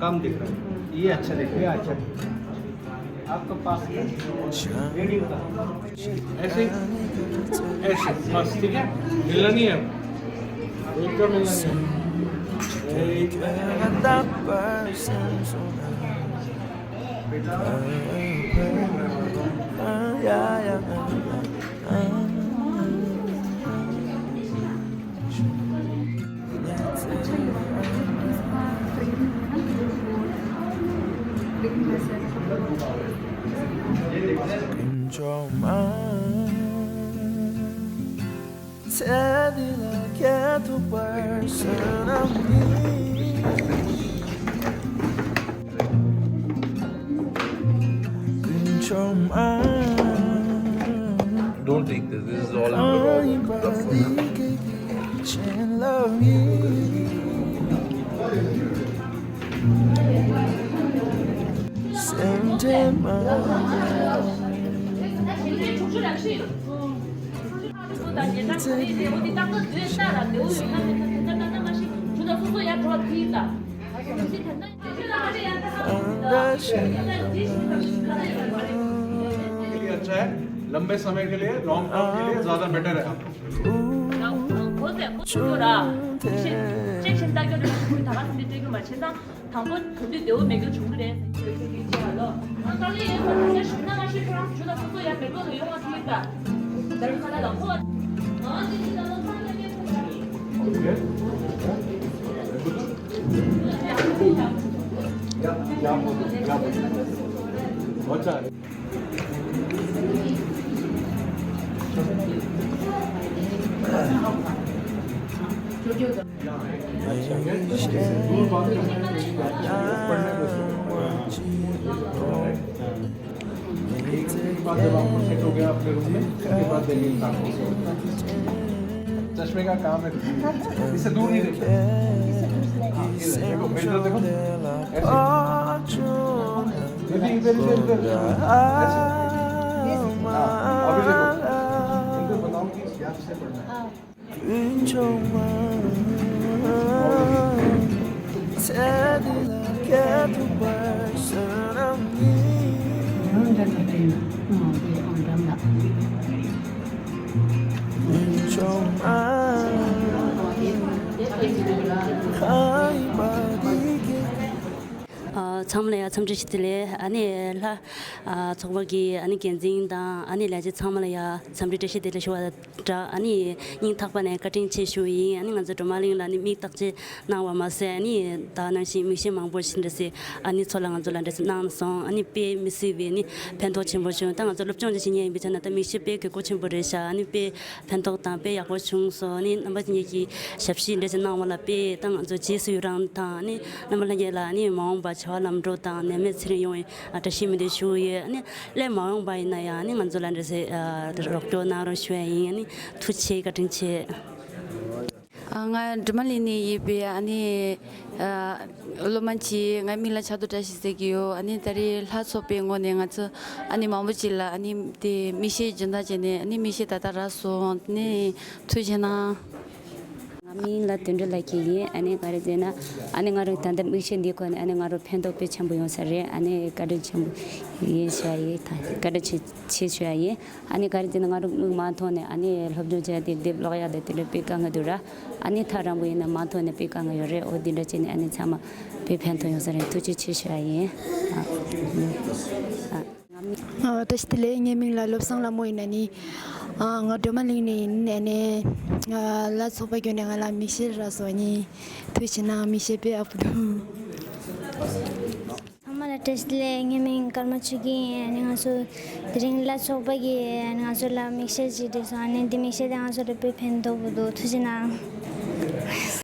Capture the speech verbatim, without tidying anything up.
कम दिख रहा है, ये अच्छा दिख रहा है, अच्छा। आपका पास ऐसे ही, ऐसे बस, ठीक है, हिलना नहीं है, बिल्कुल हिलना नहीं है। Don't take this. This is all in the raw. के लिए अच्छा है, लंबे समय के लिए, लॉन्ग टर्म के लिए ज्यादा बेटर है आपको। དང་པོ་དོན་དུ་བདེ་བོ་མེད་རྒྱུ་བྱུང་གི་རེད། ཨ་ད་ལེ་ཡོད་པ་དེ་ཞུ་ན་ང་ཞུ་ཁྱོད་རང་ཞུ་ན་ཁོ་ཚོ་ཡར་མེག་ལོར་ལ་ཡོང་བ་ཐུག་ཡོད་ད། དར་ཁ་ལ་ཁོ་ང་ཅི་ཅི་ད་ལོ་ཚང་ཡ་ཀེ་ཁོ་ཚང་ཡ་ཡ་ཡ་ཡ་ཡ། एक बार जब आपको सेट हो गया अपने रूम में, उसके बाद देंगे आपको। चश्मे का काम है, इससे दूर नहीं देखो। हाँ, ये देखो, मेरी तरफ देखो। ऐसे। दीदी, इधर, इधर, इधर। ऐसे। हाँ, अभी देखो। इनको बताओ कि गैप से पढ़ना है। ཨ། ཚང་མ་ལ་ཡང་འཚམས་འདྲི་ཞུ། དེ་ལས་ཨ་ནི་ལྷ། ཨ། ཚོགས་པ་གི་ཨ་ནི་འགན་འཛིན་དང་ཨ་ནི་ལས་བྱེད་ཚང་མ་ལ་ཡང་འཚམས་འདྲི་བཀྲ་ཤིས་བདེ་ལེགས་ཞུ་བ་དང་སྦྲགས། ཨ་ནི་སྙིང་ཐག་པ་ནས་བཀའ་དྲིན་ཆེ་ཞུ་ཡིན། ཨ་ནི་ང་ཚོ་སྒྲོལ་མ་གླིང་ལ་ཨ་ནི་མིག་བརྟག་དཔྱད་གནང་བ་མ་ཟད། ཨ་ནི་ད་ནང་བཞིན་མིག་ཤེལ་མང་པོ་ཞིག་འདྲ་སེ་ཨ་ནི་ཚོ་ལ་ང་ཚོ་ལ་འདྲ་སེ་གནང་སོང་། ཨ་ནི་དཔེ་མི་སྲིད་པའི་ཨ་ནི་ཕན་ཐོགས་ཆེན་པོ་བྱུང་། ད་ང་ཚོ་སློབ་སྦྱོང་ཅིག་བྱེད་མཁན་ཡིན་པའི་ཆ་ནས་ད་མིག་ཤེལ་དཔེ་དགོས་མཁོ་ཆེན་པོ་རེད་ཤག་ཨ་ནི་དཔེ་ཕན་ཐོགས་དང་དཔེ་ཡག་པོ་བྱུང་སོང་། ཨ་ནི་རྣམ་པ་ཚོ་གཉིས་ཀྱིས་ཞབས་ཕྱི་འདྲ་ཞིག་གནང་བ་ལ་དཔེ་ད་ང་ཚོ་རྗེས་སུ་ཡི་རང་དང་། ཨ་ནི་རྣམ་པ་ལྷན་རྒྱས་ལ་ཨ་ནི་མ་འོངས་པ་བྱ་བ་ལམ་འགྲོ་དང་ནད་མེད་ཚེ་རིང་ཡོང་བའི་བཀྲ་ཤིས་སྨོན་འདུན་ཞུ་ཡོད། ཨ་ནི་སླད་མ་འོངས་པ་ཡིན་ན་ཡང་ཨ་ནི་ང་ཚོ་ལ་འདྲ་ཞིག་རོགས་སྐྱོར་གནང་རོགས་ཞུ་ཡ་ཡིན། ཨ་ནི་ཐུགས་རྗེ་ཆེ། བཀའ་དྲིན་ཆེ། ང་སྒྲོལ་མ་གླིང་ནས་ཡིན་པའི་ཨ་ནི་སློབ་མ་གཅིག་ང་མིང་ལ་ཆགས་རྡོར་བཀྲ་ཤིས་ཟེར་གྱི་ཡོད། ཨ་ནི་ད་རེས་ལྷ་ཚོགས་པའི་ངོས་ནས་ང་ཚོ་ཨ་ནི་མང་པོ་ཅིག་ལ་ཨ་ནི་དེ་མིག་ཤེལ་སྦྱིན་བདག་བྱས་ནས་ཨ་ནི་མིག་ཤེལ་ད་ལྟ་རག་སོང་། ཨ་ནི་ཐུགས་རྗེ་གནང་། ང་མིང་ལ་དོན་གྲུབ་ལགས་ཀྱི་ཡིན། ཨ་ནི་ག་རེ་ཟེར་ན། ཨ་ནི་ང་རང་ད་ལྟ་མིག་ཤེལ་འདི་ཁོ་ནས་ཨ་ནི་ང་རང་ཕན་ཐོགས་དཔེ་ཆེན་པོ་ཡོང་ས་རེད། ཨ་ནི་བཀའ་དྲིན་ཆེན་པོ་ཡིན་ཞུ་ཡ་ཡིན། ད་བཀའ་དྲིན་ཆེ་ཆེ་ཞུ་ཡ་ཡིན། ཨ་ནི་ག་རེ་ཟེར་ན་ང་རང་མིག་མ་མཐོང་ནས་ཨ་ནི་སློབ་སྦྱོང་བྱས་ཏེ་དེབ་ཀློག་ཡ་དེ་དེ་འདྲ་དཔེ་དཀའ་ངལ་འདུག་ར། ཨ་ནི་ཐག་རིང་པོ་ཡིན་ན་མ་མཐོང་ནས་དཔེ་དཀའ་ངལ་ཡོད་རེད། འོ་དེ་འདྲ་བྱས་ནས་ཨ་ནི་ཚང་མ་དཔེ་ཕན་ཐོགས་ཡོང་ས་རེད། ཐུགས་རྗེ་ཆེ་ཞུ་ཡ་ཡིན། ཨ། ཨ། ཨ། བཀྲ་ཤིས་བདེ་ལེགས། ངའི་མིང་ལ་བློ་བཟང་ལྷ་མོ་ཡིན། ཨ་ནི། ཨ། ང་སྒྲོལ་མ་གླིང་ནས་ཡིན། ཨ་ནི། ང་ལ་ཚོགས་པ་བརྒྱུད་ནས་ང་ལ་མིག་ཤེལ་རག་སོང་། ཨ་ནི། ཐུགས་རྗེ་གནང་། མིག་ཤེལ་དཔེ་ཡག་པོ་འདུག། ཚང་མ་ལ་བཀྲ་ཤིས་བདེ་ལེགས། ངའི་མིང་ཀརྨ་ཆོས་སྐྱིད་ཡིན། ཨ་ནི་ང་ཚོ་དེ་རིང་ལ་ཚོགས་པ་གིས་ཨ་ནི་ང་ཚོ་ལ་མིག་ཤེལ་ཅིག་སྤྲད་སོང་། ཨ་ནི་འདི་མིག་ཤེལ་དེ་ང་ཚོ་ལ་དཔེ་ཕན་ཐོགས་པོ་འདུག། ཐུགས་རྗེ་གནང་།